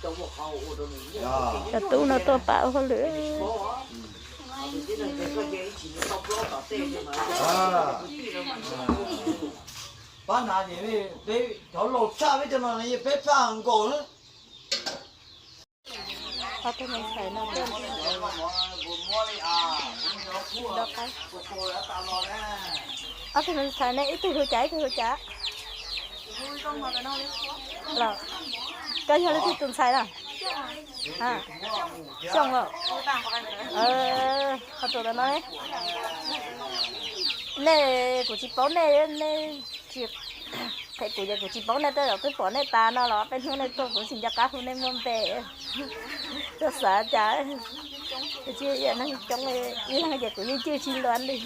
Cov tub no tuaj pab ua hauj lwm. Pab hnav ces peb cov laus tshaj peb cov no peb pab nkaus na. Ob tug me ntxhais no tuaj, ob tug me ntxhais ne, ib tug hu cas ib tug hu cas? Los, koj yog leej twg tus ntxhais na? Xyooj los? Ho tus no, nej, kuv tsis paub nej, nej tsis qhia kuv ces kuv tsis paub nej, tej zaum twb pom nej tas no los peb hnub nej tuaj kuv tsis nco qab hu nej muaj npe. Koj xav cas? Tsis yog neeg coob, ib leeg ces kuv yeej cwj tsis luag li.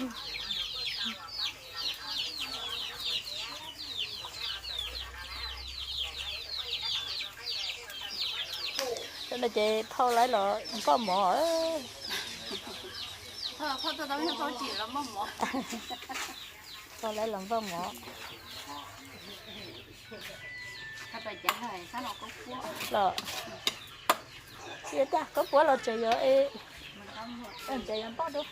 Cov no ces thauj lawv los npoj mov. Thauj lawv los npoj mov. Los, koj puab los tseem yuav, tseem yuav npoj dua.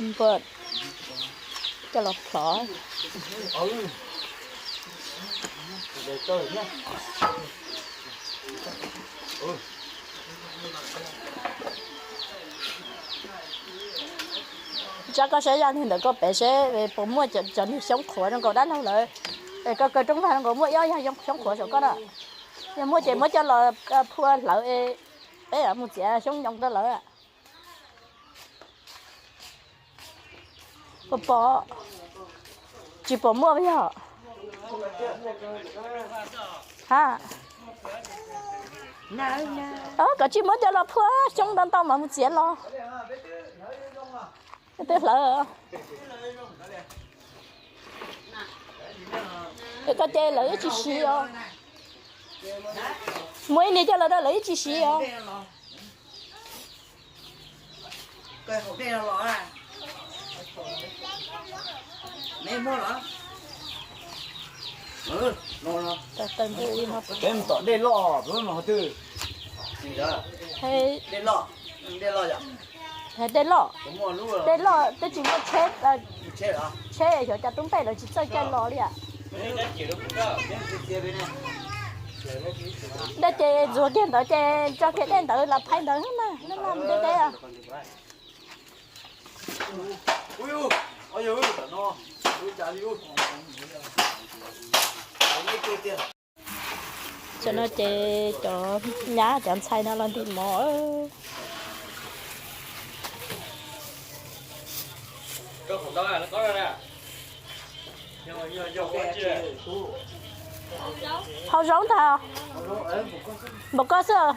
Npua coj los plhov. Tsa koj saib zaj niag ntawm koj pem seb puas muaj cov niag xyoob qhuav zoo nkaus dab laug lawm. Es koj kaw rooj vag zoo nkaus muaj ib ob yag xyoob qhuav saum koj na. Yog muaj ces muab coj los phua hlawv es peb mus txiav xyoob ntoo rau lawv. Puas pom? Tsis pom muaj yog? Ha, koj tsis muab coj los phua xyoob ntau ntau mas mus txiav los. Twb hlawv. Koj ces lawv ib tsis siv os. Muaj ib niag coj los rau lawv ib tsis siv os. Peb mus tom dej loj, peb mus qhov twg? Dej loj, dej loj, dej loj twb tsis muaj tsheb, tsheb xyov cas tub npej lawv tsis txawj caij los li. Dej ces ntxuav kiag ntawd ces tso kiag dej ntawd los phais ntawd na, neb mus deb deb. Tam no ces cov nyab cov ntxhais no los ntim mov. Hau zaub ntag. Npaum koj xwb.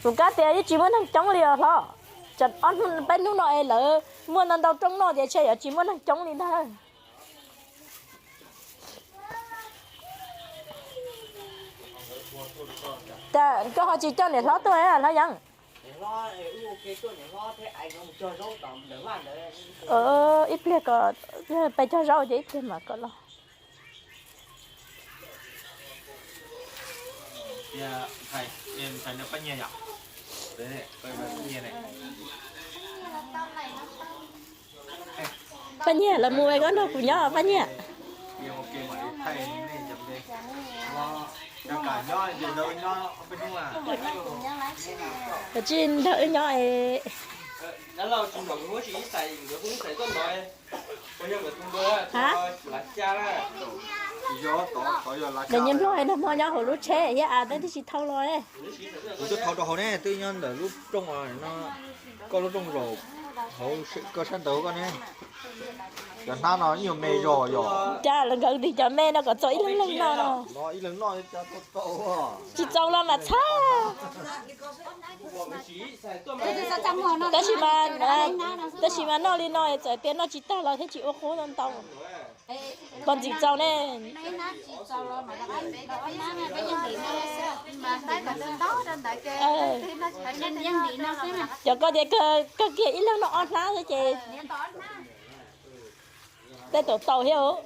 Kuv kab tias yeej tsis muaj neeg coob li os hlob. Peb hnub no es lawv muaj ntau ntau rooj noj ces ntshe yuav tsis muaj neeg coob li ntag. Koj ho tsis coj niam hlob tuaj hlob Yeeb? Ib pliag kom peb cog zaub ces ib pliag mam kom los. Paj Nyiaj, lawv mus es koj nrog kuv nyob Paj Nyiaj. Koj tsis nrog wb nyob es. Ha? Nws nyiam nplog nag hmo nyob hauv lub tsheb thiab as, tab twb tsis thau los. Kuv twb thau rau hauv ne, twb nyob ntawm lub rooj no, koj lub rooj zaum hauv, koj sab ntawd koj ne. Cov hnab no nyuag me zog yog. Cas los nkawd tig cov me no kom txaus ib leeg leeg no no. Tsis txaus los mas txhab. Tab sis mas, tab sis mas noj li no txawm tias noj tsis tag los thiab tsis ua qub ntau. Pog ntxim txaus ne. Cov koj tias kawg kiag ib leeg noj ob hnab xwb ces tej tau tau thiab.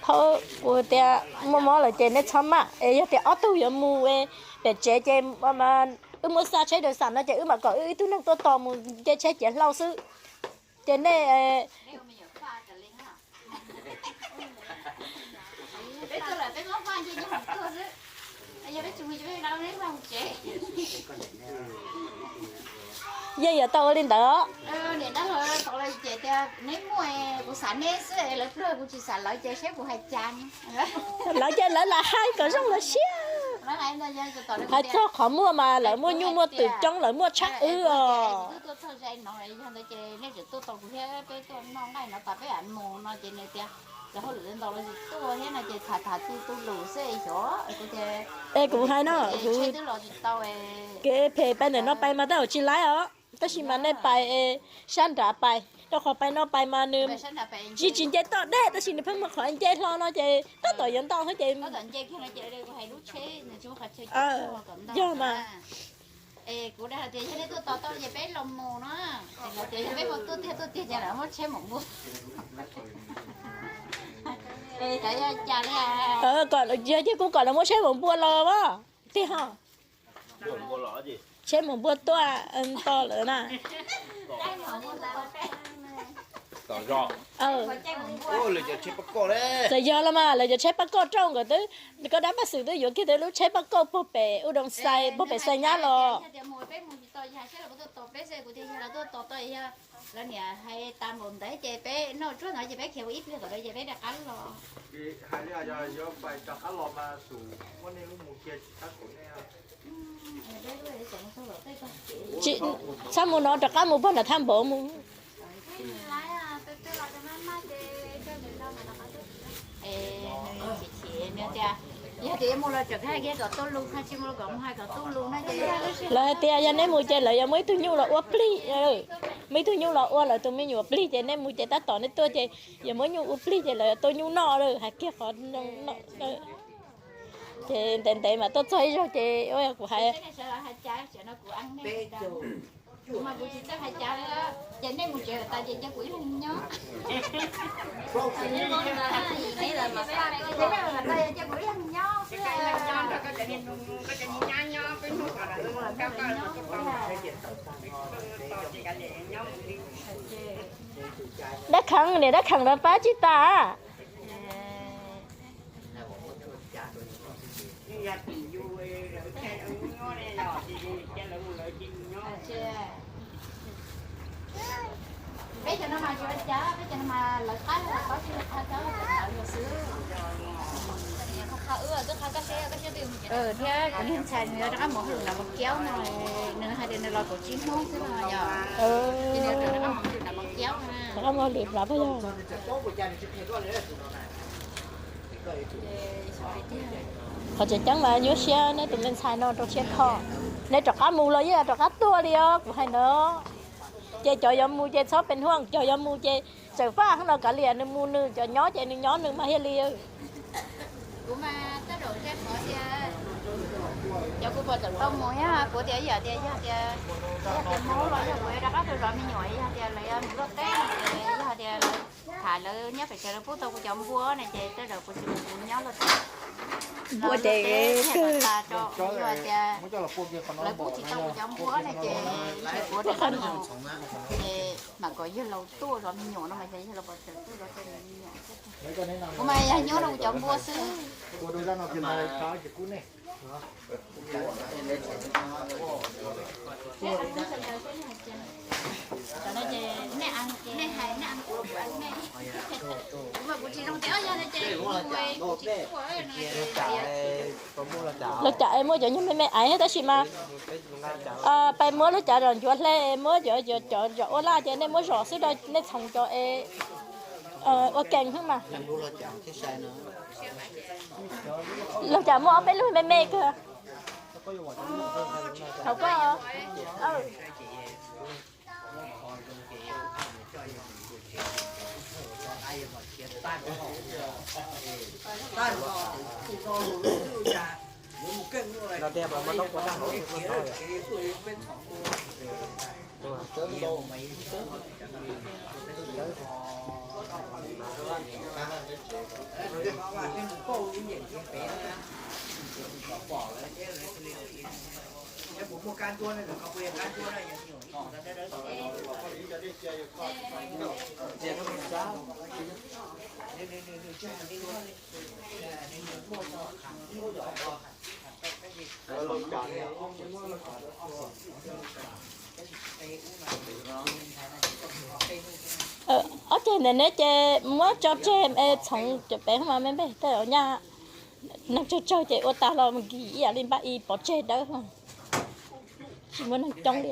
Thaum kuv tias muaj mob lawm ces nej txhob maj es yog tias ob tug yuav mus pem tsev ces wb muab xa tsheb daws xam no ces wb mam kom wb ib tug neeg tuaj tos mus nce tsheb ciav hlau xwb. Ces nej yeej yuav tau ua li ntawd. Lawv ces lawv lam hais kom zoo lawv siab. Hais txog qhov muaj mas lawv muaj nyuj muaj twm coob, lawv muaj tshab wb os. Es kuv hais no, kev phem pais ntawm no pais mas tej zaum tsis laib os, tab sis mas nej pais sab nrad pais, rau qhov pais no pais mas nws tsis, tsis nce toj deb tab sis nws pheej muaj qhov nce hlo no ces tab tom yuav ntau thiab ces. Yog mas. Yog tias kuv kom lawv muab tsheb maum npua los as, tiag ho. Tsheb maum npua tuaj nto lawm na. Txawm yog los mas lawv cov tsheb pab kauj rau nkawd twb, koj dab paj xwm twb yuav kiag twb lub tsheb pab kauj pog pem u doo xais pog pem xais nyab los. Lawv niam hais tas npaum ntawd ces peb noj tsuag ntawd ces peb khiav ua ib pliag tom ntawd ces peb rov qab los. Txhob mus no rov qab mus pog nram thaj npaum mus. Yog tias mus los tseem hais kiag kom tuaj lus, tsis mus los kom mus hais kom tuaj lus no ces. Lawv hais tias yog neb mus ces lawv yuav muaj ib tug nyuj los ua plig, muaj ib tug nyuj los ua lawv tus me nyuam plig ces neb mus ces tab tom neb tuaj ces yuav muaj nyuj ua plig ces lawv yuav tuaj nyuj noj lawm hais kiag qhov. Ces ntev ntev mas tuaj txog ib zaug ces ua kuv hais. Dab kheev niam dab kheev lawv pab tsis tas. Peb cov no mas yuav cas, peb cov no mas lawv qab lawv qab tsis qab cov lawv xwb. Thiab kuv niag ntxhais nws yuav rov qab mus hauj lwm nram Mos Kiaub no, nws hais tias nws los kaum tsib hnub xwb no yog. Ces nws rov qab mus hauj lwm nram Mos Kiaub na. Rov qab mus hauj lwm nram Mos Kiaub. Qhov tseem ceeb mas nyuaj siab neb tus me ntxhais no rau siab kho. Neb rov qab mus los yeej rov qab tuaj li os kuv hais ntawd. Ces cov yuav mus ces txhob pes huaj, cov yuav mus ces tseem faj los kav liam, nws mus nws, cov nyob ces nws nyob nws mas thiaj li. Kuv mas tej zaum tej qhov tias cov kuv puas tseem tau mus thiab kuv tias yam tias yog tias, yog tias mus los yog kuv yuav rov qab rau zov me nyuam, yog tias lawv yuav mus luaj teb no ces yog tias lawv tham lawv nyob pem tsev lawv pub tau kuv cov npua ne ces tej zaum kuv tsis mus kuv nyob luaj teb. Npua ces kawg. Yog tias lawv kuj tsis tau kuv cov npua no ces ntshe kuv rov qab mus, ces mam kom yawg laus tuaj zov me nyuam no mas yog yawg laus pov tseg tuaj zov me nyuam. Kuv mas yog nyob rau kuv cov npua xwb. Lub cav es muab cov nyuag me me aiv tab sis mas peb muab lub cav zom ncuav hle, muab cov, cov zom ua laj ces nej muab zom xwb rau nej txhoov cov es ua kees xwb mas. Lub cav muaj ob peb lub me me kawg. Thaum koj Ob ceg ntawm neb ces muab tso tseg es txhoov cov pem mas me npe tej nyaj neeg tsawg tsawg ces ua tas los nkis ib yam li npaj i pov tseg dawb. Tsis muaj neeg coob li.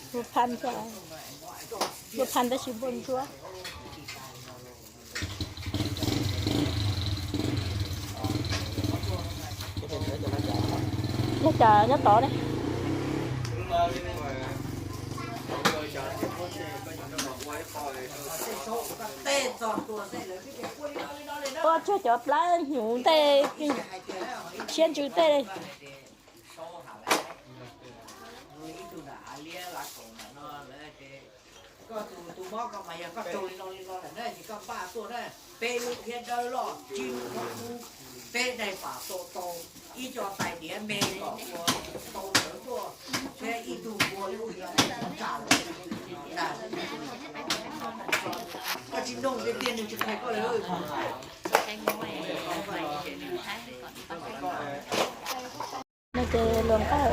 Npua phaj, npua phaj tab sis npua ntsuab. Los cas nyob tod ne? Ua tseg cov plab hnyuv tej, siab ntsws tej. Peb lub thiab dawb loj tsib lub, peb daim pam tau tau ib co tais diav me kom ua tau ntawd tuaj, thiab ib tug ua lub tsam. Koj tsis nug tiag tiag nws tsis qhia koj li. No ces luag npaj.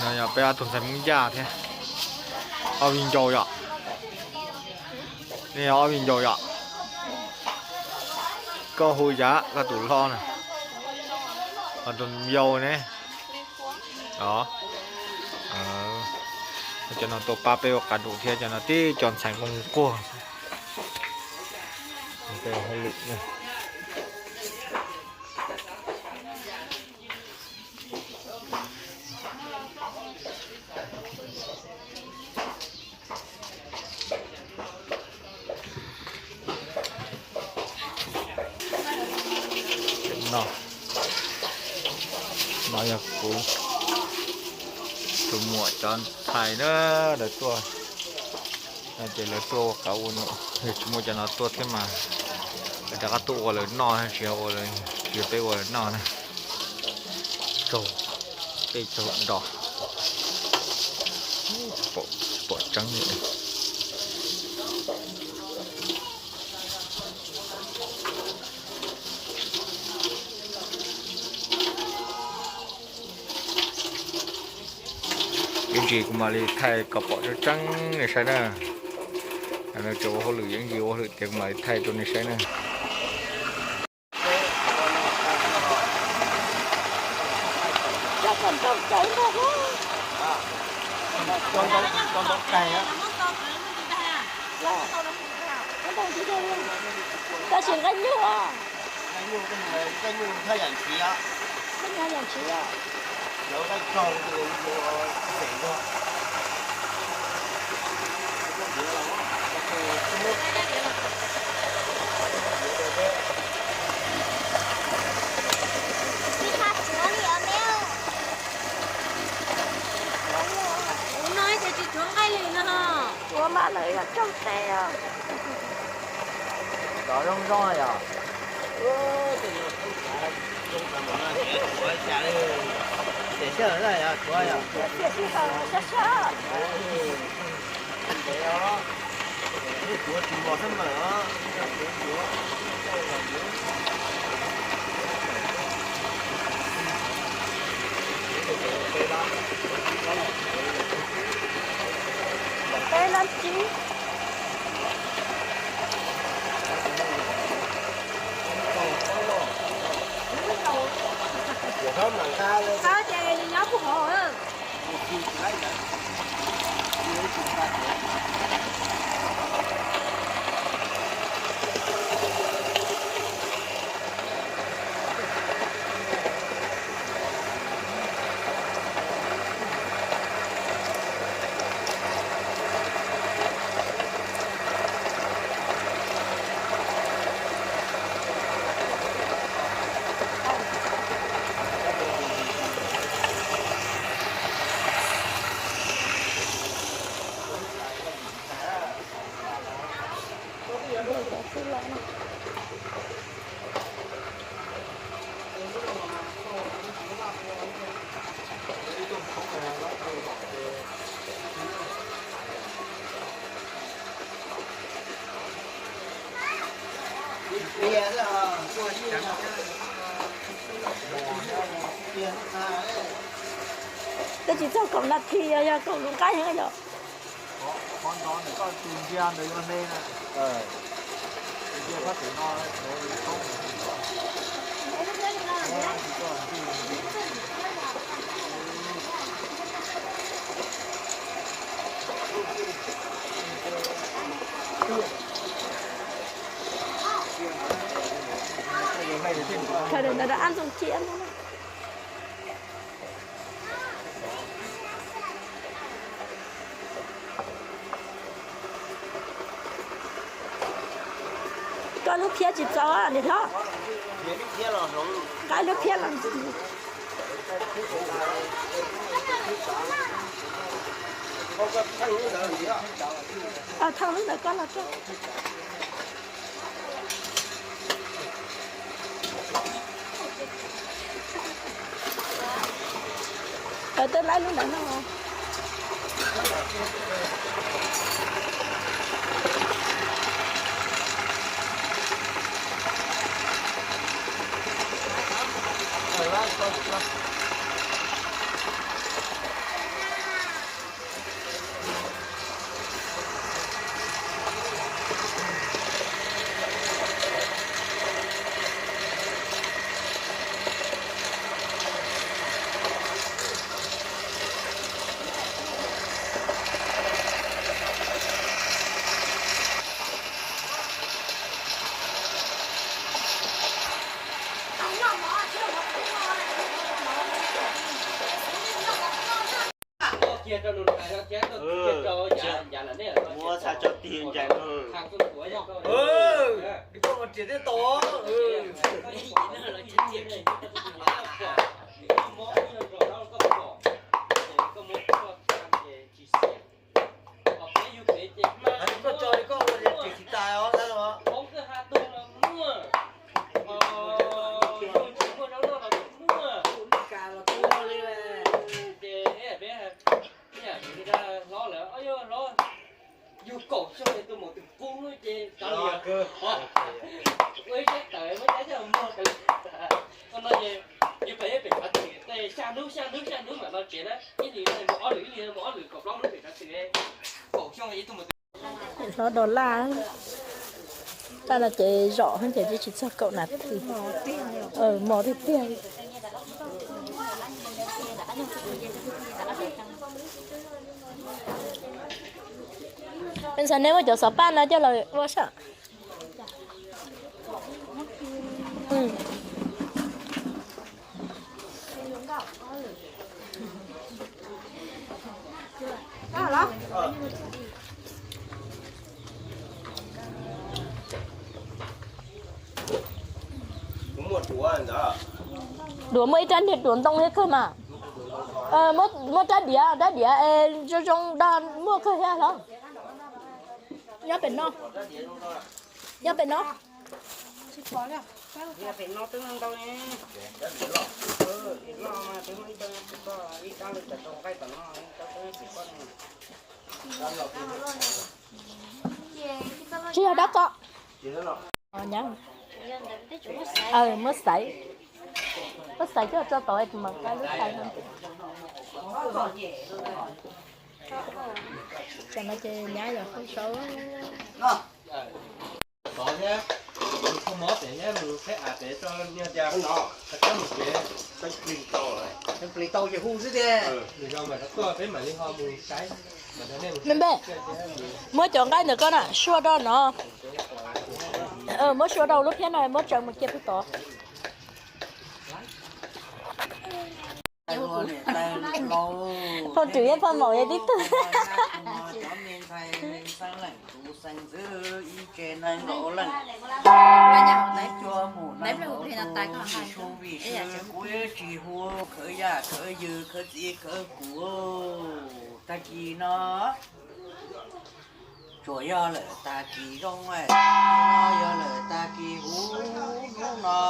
No yog peb ob tug ntxhais Hmoob Yaj thiab. Ob viv ncaus yom? Nej yog ob viv ncaus yom? Koj hu yam koj tus hlob na, ho tus yau ne? Os, cov no tuaj pab peb ua qab dum thiab, cov no tib co ntxhais nquag nquag. No, no yog kuv tus muam cov ntxhais na, lawv tuaj, ces lawv tuaj ua qab ua num, yog tsis muaj cov no tuaj thiab mas lawv rov qab tuaj ua lawv noj, tsis yog ua, tsis yog peb ua lawv noj na. Tsaug, tej tsaug do, tsis pom tseeb li. Ib ntsis kuv mam li thaij kom pom tseeb tseeb nej saib na. Tseem ua hauj lwm, ib ntsis ua hauj lwm tiav kuv mam li thaij rau nej saib na. Tab sis nqaij nyuj os. Nqaij nyuj yam ntshiv os. Ua no ces tsis tshuav nqaij li no. Ua mas lawv yog raug tes os. Cov zoo zoo yog. Tiam sij hawm na yog tshuav yog. Tiam sij hawm sab sab. Peb lab tsib. Qab ces nws nyob puag hauv. Twb tsis txog kaum nas this yog kaum lub nqaij heev yom. Sawv daws ntawd rau ab ntxoog cia no. Koj lub phiab tsis txaus niam hlob. Nqa lub phiab los. Thaj lub ntawd koj los rau. Twb laib lub ntawd no. Muab txha tso tig ncaim. Koj tso li koj ua tias tsis tas os. Hlob lawm, yug kaum xyoo es tus maum twm qub ces kav liam. Ua ib siab tawm muab cab coj mus muag tawm. Qhov no ces yus pem ib pem kav twm tej xya hnub xya hnub xya hnub mam no tsev na, ib hlis no mus ob lwm, ib hlis no mus ob lwm, kaum plaub hnub pem kav twm. Kaum xyoo es tus maum twm. Hlob dollar, tab no ces zom ces twb tsis txog kaum nas this. Mos tiag tiag. Peb ntxhais nej muab cov xov paj no coj los ua saib. Duav muaj ib rab niag duav ntoo thiab kawg mas. Muab rab diav, rab diav zoo zoo do muaj kawg thiab los. Nyob pem no, nyob pem no. Tsis yog dab tso. Muab xaiv, muab xaiv coj tso tod es kuv mam qab lub xaiv no. Tam no ces nyab yog hauj saub. Me npe, muab cov nqaij ntawm koj na sua rau no. Muab sua rau lub phiab no muab tsaws mus cia pug tod. Phauj Rwm thiab phauj Maum yog tib tug. Tus xeeb ntxwv ib tse neeg nkaus leej, ib cuag mus neeg nkaus tus Tswv Yexus vim swv kuv tsis hu khawv yaj khawv yws khawv txiv khawv kuv. Tag kis no tsuas yog lawm tag kis zoo, no yog lawm tag kis huv hnub no,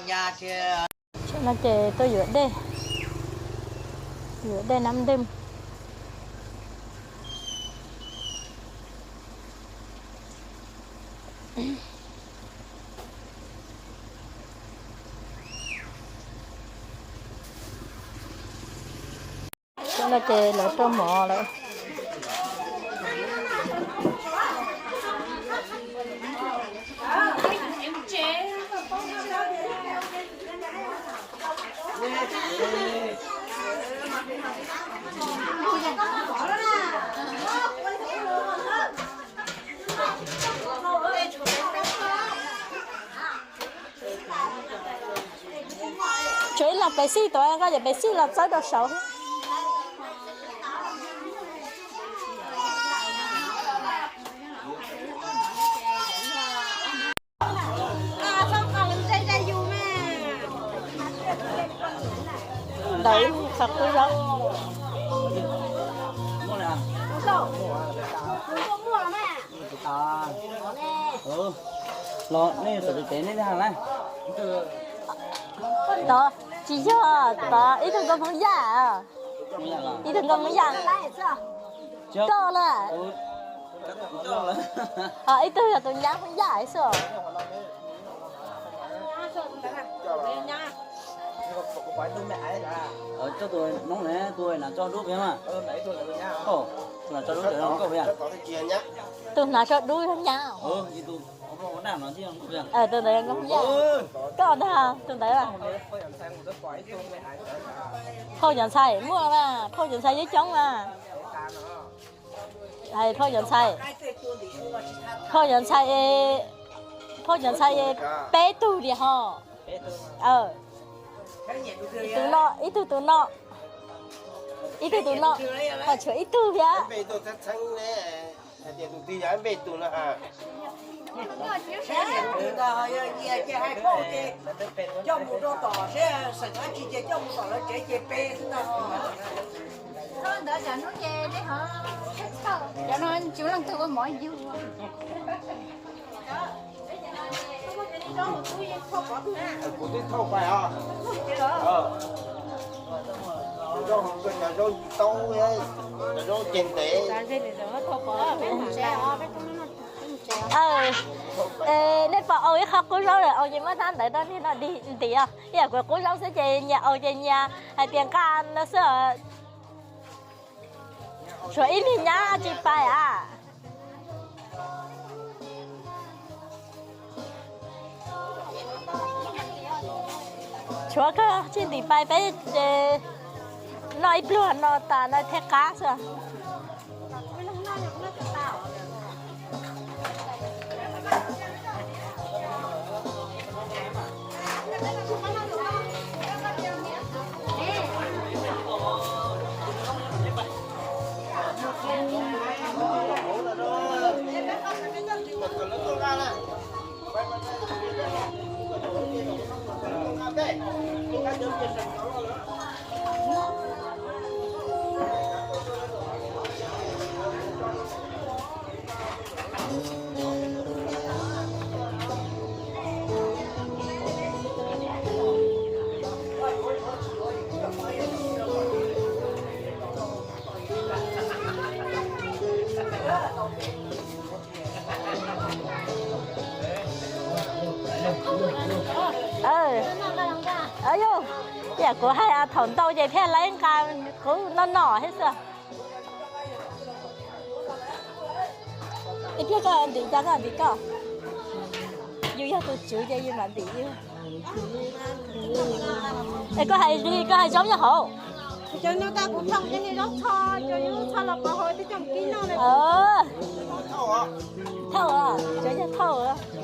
nyab thiab. Tam no ces tuaj yuav dej, yuav dej nab ntej. Tam no ces lawv rau mov lawm. Tshuav ib los pes xij tuaj, koj cov pes xij los txawb rau saud. Ntawm ib qhov qub zaub. Los nej xav tes nej thiaj hais na. Tod tsis yog, tod ib tug nkauj Hmoob Yaj. Ib tug nkauj Hmoob Yaj. Koj na. Ib tug yog tus nyab Hmoob Yaj xwb. Coj tus noob na, tus hnav tso dub pem mas. Tus hnav tso dub yog nkauj pem. Tus hnav tso dub yog nyab. Tus ntawd yog nkauj Hmoob Yaj. Koj ntag tus ntawd. Phauj Cov Ntxhais muaj mas, phauj Cov Ntxhais yeej coob mas. Hais phauj Cov Ntxhais, phauj Cov Ntxhais, phauj Cov Ntxhais peb tug li ho. Tus no, ib tug tus no, ib tug tus no, ho tshuav ib tug thiab. Coj mus rau tom seb xeem dab tsi ces coj mus tom lawv tsev ces pe xwb ntag. Cov no tsis leej twg ua mov yug. Kuv twb thauj pais os. Cov zaub ntsis taub, cov zaub ceg ntev. Nej pom au ib qho qub zaub lawm, au ces muab tab ntawd rau niag no ntim os. Ib yam kuv qub zaub xwb ces nyias au ces nyias hais tias nqa no xwb. Tshuav ib niag nyab tsis pais a. Tshuav kawg tsis ntim pais peb ces noj ib pluag no tas no thiaj qab xwb. Kuv hais thaum ntau ces thiaj li nqa qub noj noj thiab xwb. Ib pliag koj ntim cas koj ntim koj. Yus yog tus tswv ces yus mam ntim yus. Es koj hais li koj hais zoo nyob hauv. Thauj, thauj, cov yog thauj.